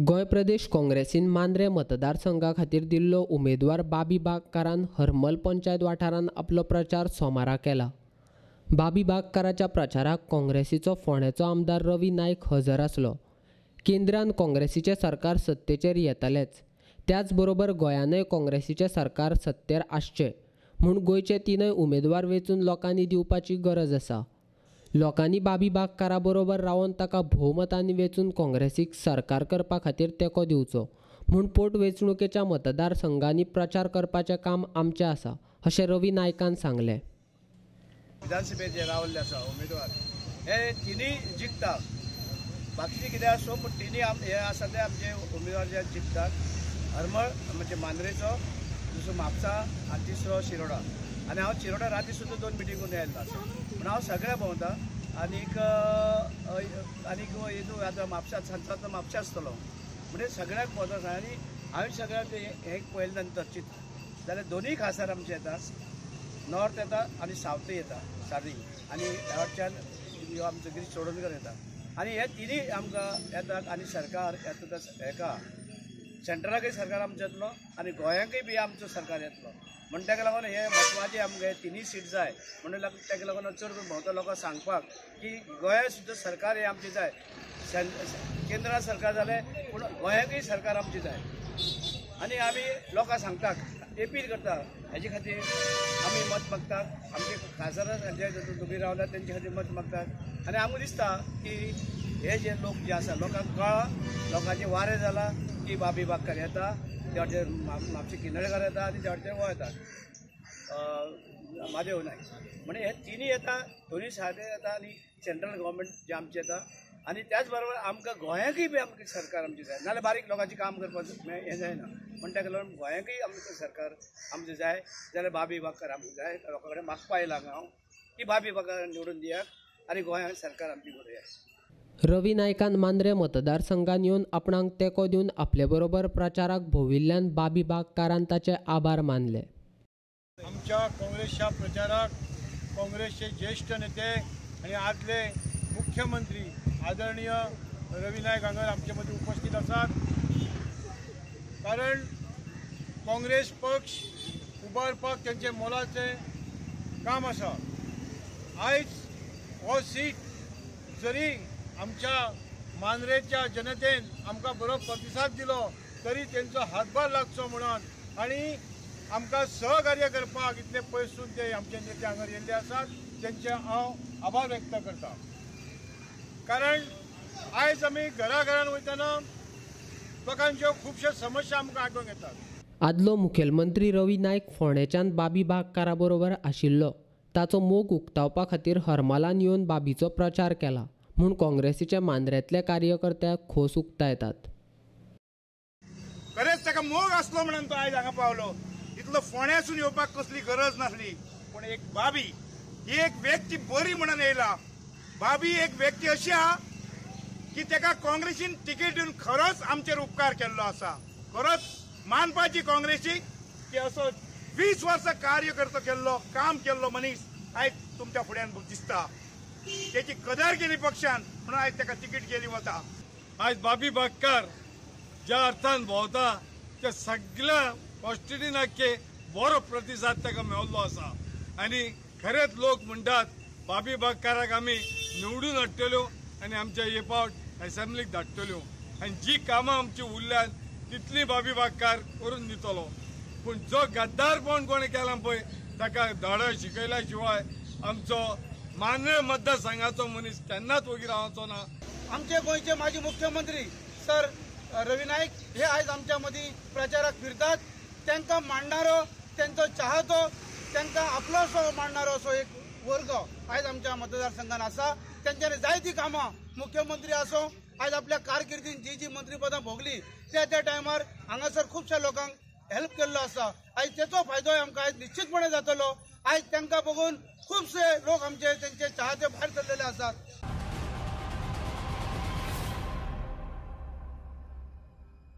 गोंय प्रदेश काँग्रेसीन मांद्रें मतदारसंघा खातीर दिल्लो उमेदवार बाबी बागकारान हरमल पंचायत वाठारांत आपलो प्रचार सोमारा केला. बाबी बागकाराच्या प्रचाराक काँग्रेसीचो फोंडेचो आमदार रवी नायक हजर आसलो. केंद्रान काँग्रेसीचें सरकार सत्तेचेर येतलेंच, त्याच बरोबर गोंयानय काँग्रेसीचें सरकार सत्तेर आसचें म्हूण गोंयचे तिनय उमेदवार वेंचून लोकांनी दिवपाची गरज आसा. लोकांनी बाबी बागकारा बरोबर रावन ताका भोवमतांनी वेंचून काँग्रेसीक सरकार करपा खातीर तेंको दिवचो म्हूण पोटवेंचणुकेच्या मतदारसंघांनी प्रचार करपाचें काम आमचें आसा अशें रवी नायकान सांगलें. विधानसभेत जे रावल्ले आसा उमेदवार हे तिनूय जिखता, बाकीचे कितें आसूं पूण तिनूय हे आसा ते आमचे उमेदवार जे जिखतात. हरमळ म्हणजे मांद्रेचो, दुसरो म्हापसा आनी तिसरो शिरोडा. आनी हांव शिरोडा राती सुद्दां 2 मिटींग करून आयिल्लो आसा, पूण हांव सगळ्या भोंवता. आनीक आनीक हितून आतां म्हापसा सांजचो म्हापशा आसतलो, म्हणजे सगळ्याक भोंवता. आनी हांवें सगळ्याक हें पळयलें नंतर चिंतलें जाल्यार दोनूय खासदार आमचे येता, नॉर्थ येता आनी सावथूय येता सारी, आनी ह्या वाटच्यान ह्यो आमचो गिरीश चोडणकर येता. आनी हे तिनूय आमकां येतात आनी सरकार येता हेका सेंट्रलाकय सरकार आमचो येतलो आनी गोंयांकय बी आमचो सरकार येतलो. म्हण ताका लागून हे म्हत्वाचे आमकां हे तिनूय सीट जाय. म्हणून ताका लागून चड करून भोंवता लोकांक सांगपाक की गोंयांत सुद्दां सरकार हें आमचें जाय. केंद्रांत सरकार जालें पूण गोंयांकय सरकार आमचें जाय. आनी आमी लोकांक सांगतात, अपील करता, हेजे खातीर आमी मत मागतात. आमचे खासदार जे उबी रावला तेंचे खातीर मत मागतात. आनी आमकां दिसता की हे जे लोक जे आसा लोकांक कळ्ळां, लोकांचें वारें जालां की बाबी बागकार येता, त्या वाटेन म्हापशे किनळकर येता आनी त्या वाटेन हो येता म्हादेव नायक. म्हणजे हे तिनूय येता, दोनूय सारके येता आनी सेंट्रल गव्हर्मेंट जे आमचें येता. आनी त्याच बरोबर आमकां गोंयांकय बी आमकां सरकार आमचें जाय, नाजाल्यार बारीक लोकांचें काम करपाक हें जायना. म्हण ताका लागून गोंयांकय आमकां सरकार आमचें जाय जाल्यार बाबी बागकार आमकां जाय. लोकां कडेन मागपा आयला हांव की बाबी बागकार निवडून दियात आनी गोंयांक सरकार आमची करुया. रवी नायकान मांद्रें मतदारसंघान येवन आपणाक तेंको दिवन आपले बरोबर प्रचाराक भोंविल्ल्यान बाबी बागकारान ताचे आभार मानले. आमच्या काँग्रेसच्या प्रचाराक काँग्रेसचे ज्येष्ठ नेते आनी आदले मुख्यमंत्री आदरणीय रवी नायक हांगा आमचे मदीं उपस्थित आसात. कारण काँग्रेस पक्ष उबारपाक तेंचें मोलाचें काम आसा. आयज हो सीट जरी आमच्या मांद्रेच्या जनतेन आमकां बरो प्रतिसाद दिलो तरी तेंचो हातभार लागचो म्हणून आनी आमकां सहकार्य करपाक इतले पयसून ते आमचे नेते हांगा येयल्ले आसात, तेंचे हांव आभार व्यक्त करता. कारण आयज आमी घरा घरान वयतना लोकांच्यो खुबश्यो समस्या आमकां आठवण येतात. आदलो मुखेलमंत्री रवी नायक फोंडेच्यान बाबी बागकारा बरोबर आशिल्लो. ताचो मोग उक्तावपा खातीर हरमलान येवन बाबीचो प्रचार केला म्हूण काँग्रेसीचे मांद्रेंतले कार्यकर्ते खोस उक्तायतात. खरेंच ताका मोग आसलो म्हणून तो आयज हांगा पावलो. इतलो फोंड्यासून येवपाक कसली गरज नासली, पूण एक बाबी ही एक व्यक्ती बरी म्हणून येयला. बाबी एक व्यक्ती अशी आहा की ताका काँग्रेसीन तिकीट दिवन खरोच आमचेर उपकार केल्लो आसा. खरोच मानपाची काँग्रेसीक की असो 20 वर्सां कार्यकर्तो केल्लो, काम केल्लो मनीस आयज तुमच्या फुड्यान दिसता. तेची कदर केली पक्षान म्हणून आयज ताका तिकीट गेली वता. आयज बाबी बागकार ज्या अर्थान भोंवता त्या सगळ्या कॉन्स्टिट्युएन्सीक बरो प्रतिसाद ताका मेळिल्लो आसा. आनी खरेंच लोक म्हणटात बाबी बागकाराक आमी निवडून हाडटल्यो आनी आमच्या हे फावट एसेंब्लीक धाडटल्यो आनी जी कामां आमची उरल्यात तितली बाबी बागकार करून दितलो. पूण जो गद्दारपण कोणें केलां पळय ताका धडो शिकयल्या शिवाय आमचो मांद्रें मतदारसंघाचो मनीस केन्नाच वगी रावचो ना. आमचे गोंयचे माजी मुख्यमंत्री सर रवी नायक हे आयज आमच्या मदीं प्रचाराक फिरतात. तांकां मांडणारो, तेंचो चाहतो, तांकां आपलोसो मांडणारो असो एक वर्ग आयज आमच्या मतदारसंघान आसा. तेंच्यांनी जायतीं कामां, मुख्यमंत्री आसूं, आयज आपल्या कारकिर्दीन जी जी मंत्रीपदां भोगली त्या त्या टायमार हांगासर खुबश्या लोकांक हेल्प केल्लो आसा. आयज तेचो फायदोय आमकां आयज निश्चितपणे जातलो. आयज तांकां बघून खुबशे लोक आमचे तेंचे चाहते भायर सरलेले आसात.